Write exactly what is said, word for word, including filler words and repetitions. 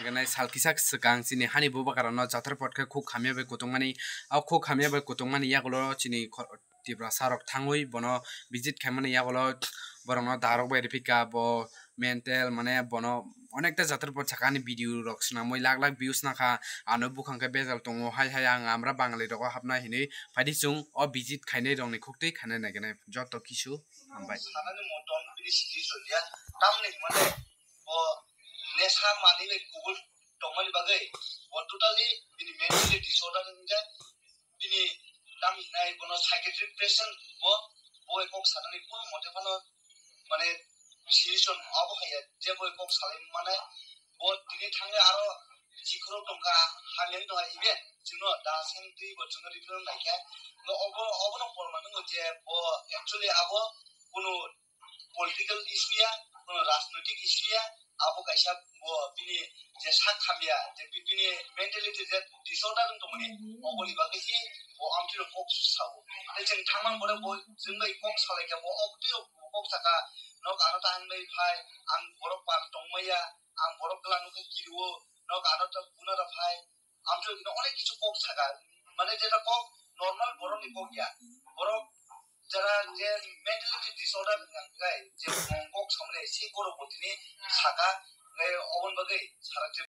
Ganai sal kisa swkang chini hani bubagrano jatar pot khe khuk hamya bai kutungmani, o khuk hamya bai kutungmani yagulo chini kho-, Tiprasa rok thangwi bono visit khaimani yagulo borokno darok bai ripika bo mental mane bono onekta jatar pot sakani video rok swnamwi lak lak views nakha, ano bukhang khe bejal tongo hai hai ang amra bangali rogo hapnai hinwi phaidi chwng o visit khainai rokni khuktwi khainai naiganai joto kisu hambai. Sanani motom bini siji choliya tamni hwnmale bo nesa manwi bai kubul tongmani bagwi bo totally bini mentally disorder wngkha. Bini tamo hinai bono psychiatric patient bo, bo bai kok sanani kuno mote phano mane solution abo haiya je bo bai kok salai mane bo tini thangwi aro chikhoro tongkha hamya wng tongkha even chwngno da seng twi bo chwngno refer naikha. Obo, obono porman wngo je bo actually abo kuno political issue ya, kono rajnoitik issue ya, abo kaisa bo bini je sak hamya, je bi-, bini mentality je disorder wng tongmani, oboni bagwi se bo amtwi rok kok sao. Tei chwng thangmani pore bo chwng bai kok salai khe bo obtwi rok kok saka, nok ano ta ang bai phai, ang borok pal tongmaya, ang borok kwlangno khe kirio, nok ano ta buna rok phai, amtwi rok onek kichu kok saka. Mane jeta kok normal borokni kok ya, borok jara je mentality disorder hwnka hwnkhe je kok samani se borok bo tini saka, hwnkhe oboni bagwi sara